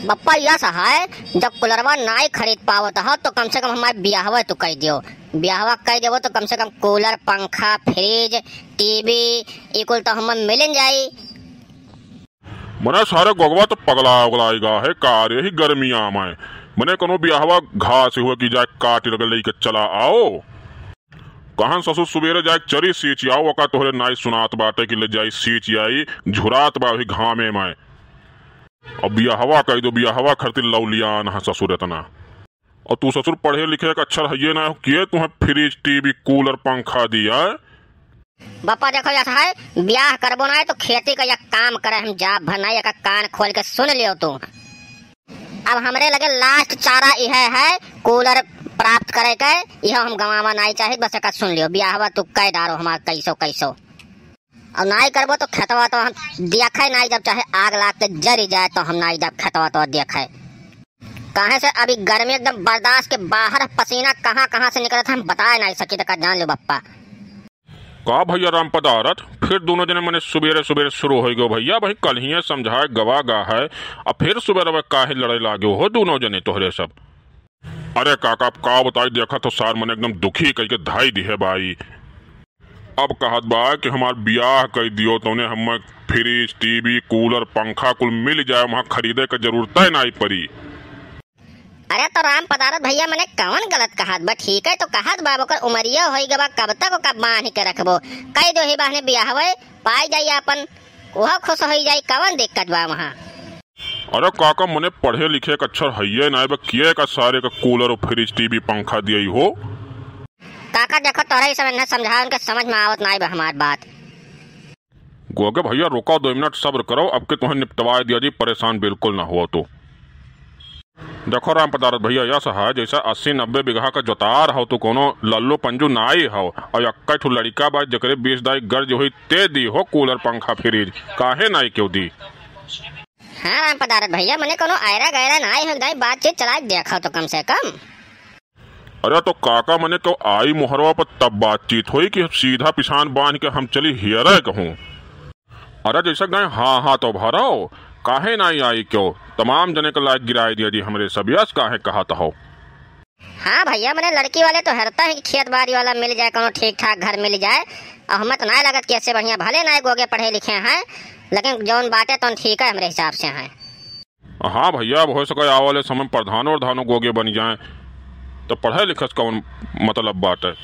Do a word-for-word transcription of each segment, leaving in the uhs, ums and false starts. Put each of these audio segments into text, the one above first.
बप्पा, यस है, जब कूलरवा नाई खरीद पावत हो तो कम से कम हमार बियाहवा तो कइ दियो। बियाहवा कइ देबो तो कम से कम कूलर, पंखा, फ्रिज, टीवी, ई कुल तो हमें मिलिन जाई। मने सारे गोगवा तो पगला उगलाइगा है का रे, ही गर्मिया में। मने कोनो बियाहवा घास हुआ कि जाए काट लगे लेके चला आओ। कहन ससुर सुबेरे जाए चरी सींच आओ, ओका तोहरे नाई सुनात बाटे कि ले जाई सींच आई, झुरात बा वही घामे में। अब बियाहवा कइ दो, बियाहवा खरती लौलियान है ससुर इतना। और तू ससुर पढ़े लिखे एक अक्षर हइये ना हो, किए तुम्हें फ्रिज, टीवी, कूलर, पंखा दिया है? बप्पा देखो, यस है, ब्याह करबो ना है तो खेती का एक काम करे, हम जाब भर ना, एक कान खोल के सुन लियो तू। अब हमरे लगे लास्ट चारा इहे है कूलर प्राप्त करे के, इहो हम गंवावा नाई चाहित, बस एक सुन लियो, बियाहवा तू कइ डारो हमार कैसो कैसो। और नाई करबो तो खेतवा तो हम देखे नाई जब, चाहे आग लाग के जरी जाए तो हम नाई जब खेतवा तो देखे। काहे से अभी गर्मी एकदम बर्दाश्त के बाहर, पसीना कहाँ कहाँ से निकलत है हम बताए नाई सकी, तो का जान लो बप्पा। का भइया राम पदारथ, फिर दुनो जने मने सुबेरे सुबेरे शुरू होइ गयो भइया, भाई कल ही समझाए गवा गा है, अब फिर सुबेरे काहे लड़े लाग्यो हो दुनो जने तोहरे सब। अरे काका, अब का बताई, देखत हो सार मने एकदम दुखी कइके धाई दिहे बाई। अब कहत बा कि हमार बियाह कइ दियो, तौने हमें फ्रिज, टीवी, कूलर, पंखा कुल मिल जाए, वहाँ खरीदे के जरूरत ही नाई पड़ी। अरे तो राम पदारथ भइया, मने कौन गलत कहत बा? ठीक है तो कहत बा, ओकर उमरिया होइ गवा, कब तक ओका बांध के रखबो? कइ दो ही बहने बियाह होए, पाई जाई आपन, ओहो खुश होइ जाई, कौन दिक्कत बा वहाँ? अरे काका, मने पढ़े लिखे के अक्षर हइये नाई बा, किए का सारे का कूलर और फ्रिज, टीवी, पंखा दिया ही हो? काका देखो, तोहरा ही समझ ना समझाओ, उनके समझ में आवत नाई बा हमार बात। गोगे भइया, रुको दो मिनट, सब्र करो, अब के तुम्हें निपटवाए दिया जी, परेशान बिल्कुल ना हुआ तो। देखो राम पदारथ भइया, यस है, जैसे अस्सी नब्बे बीघा का जोतार हो, तो कोनो लल्लू पंजू नाई हो, और यक्का ठो लड़िका बा, जेकरे बीस दाई गर्ज होई, ते दी हो कूलर, पंखा, फ्रिज, काहे नाई क्यों दी? हाँ राम पदारथ भइया, मने कोनो ऐरा गैरा नाई हो, दाई बातचीत चलाए देखो तो कम से कम। अरे तो काका, मने क्यों आई मोहरवा पर तब बातचीत होई कि सीधा पिछान बांध के हम चली हियरे कहूँ। अरे जैसे गए हाँ हाँ तो भरो, काहे नाई आई क्यों? तमाम जने के लायक गिराए दिया जी हमरे सब, यस काहे कहत हो? हाँ भइया, मने लड़की वाले तो हरता है कि खेत बाड़ी वाला मिल जाए, कोनो ठीक ठाक घर मिल जाए। और हमें तो नाई लगत कि ऐसे बढ़िया, भले नाई गोगे पढ़े लिखे हैं, लेकिन जौन बाटे तौन ठीक है हमरे हिसाब से हैं। हाँ भइया, अब हो सके आवे वाले समय में प्रधानो वरधानो गोगे बनि जाए, तो पढ़े लिखे से कौन मतलब बाटे?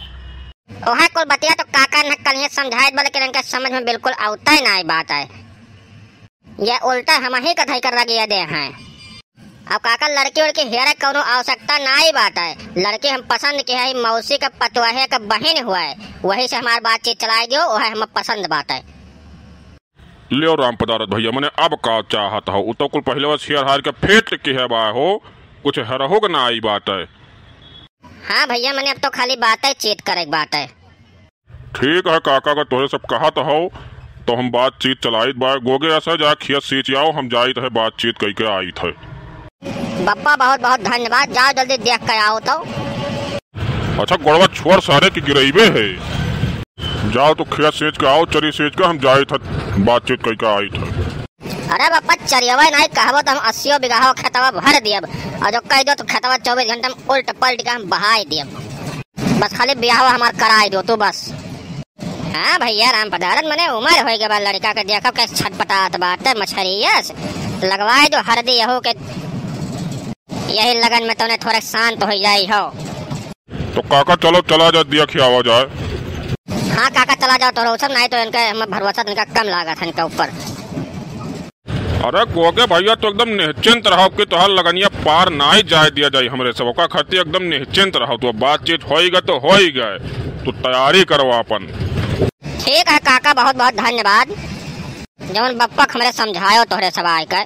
ओहे कुल बतिया तो काका ने कल ही समझाए बा, लेकिन इनके समझ में बिल्कुल आवते नाई बात है। ये उल्टा हमही का धई कर रगिया दे हैं। अब काका, लड़की उड़की हेरे कौनो आवश्यकता नाई बाटे। लड़की हम पसंद के है, मौसी के पतोहे के बहिन हुए, वही से हमार बातचीत चलाए दियो, वह हम पसंद बाटे। लियो राम पदारथ भइया, मने अब का चाहत हो? उ तो कुल पहिले बस हेर हार के फेंट के है बा हो, कुछ हेरहो के ना आई बाटे। हाँ भइया, मने अब तो खाली बातें चीत करे के बाटे। ठीक है काका, अगर तोहरे सब कहत हो तो हम बातचीत चलाइत बा। गोगे ऐसा जा खिया सींच आओ, हम जाइत है बातचीत कइके आइत है। बप्पा बहुत बहुत धन्यवाद, जाओ जल्दी देख के आओ तो। अच्छा गोड़वा छोड़ सारे की गिरइबे है, जाओ तो खिया सींच के आओ, चरी सींच के हम जाइत है बातचीत कइके आइत है। अरे बप्पा चरियवा नाई कहबो तो हम अस्सियों बीघा खेतवा भर दियब, और जो कह दो तो खेतवा चौबीस घंटा में उल्ट पलट के हम बहाई दियब। बस खाली बियाहवा हमार कराई दो तू बस। हाँ भइया राम पदारथ, मने उमर होइ गवा लड़िका के, देखो कैसे छटपटात बाटे मछरिया से। लगवाई दो हरदी यहू के, यही लगन में तोने थोड़े शांत होइ जाई हो। तो काका चलो चला जा, दिया खियावा जाए। हाँ काका चला जाओ, तोहरो सब नाई तो इनके हमें भरोसा तो इनका कम लागत है इनके ऊपर। अरे गोगे भइया, तू एकदम निश्चिंत रहो कि तोहार लगनिया पार नाई जाए दिया जाई हमरे सब। ओका खातिर एकदम निश्चिंत रहो, तू बातचीत होई गए तो होई गए, तू तैयारी करो आपन। ठीक है काका, बहुत बहुत धन्यवाद, जौन बप्पा हमरे समझायो तोहरे सब आए के।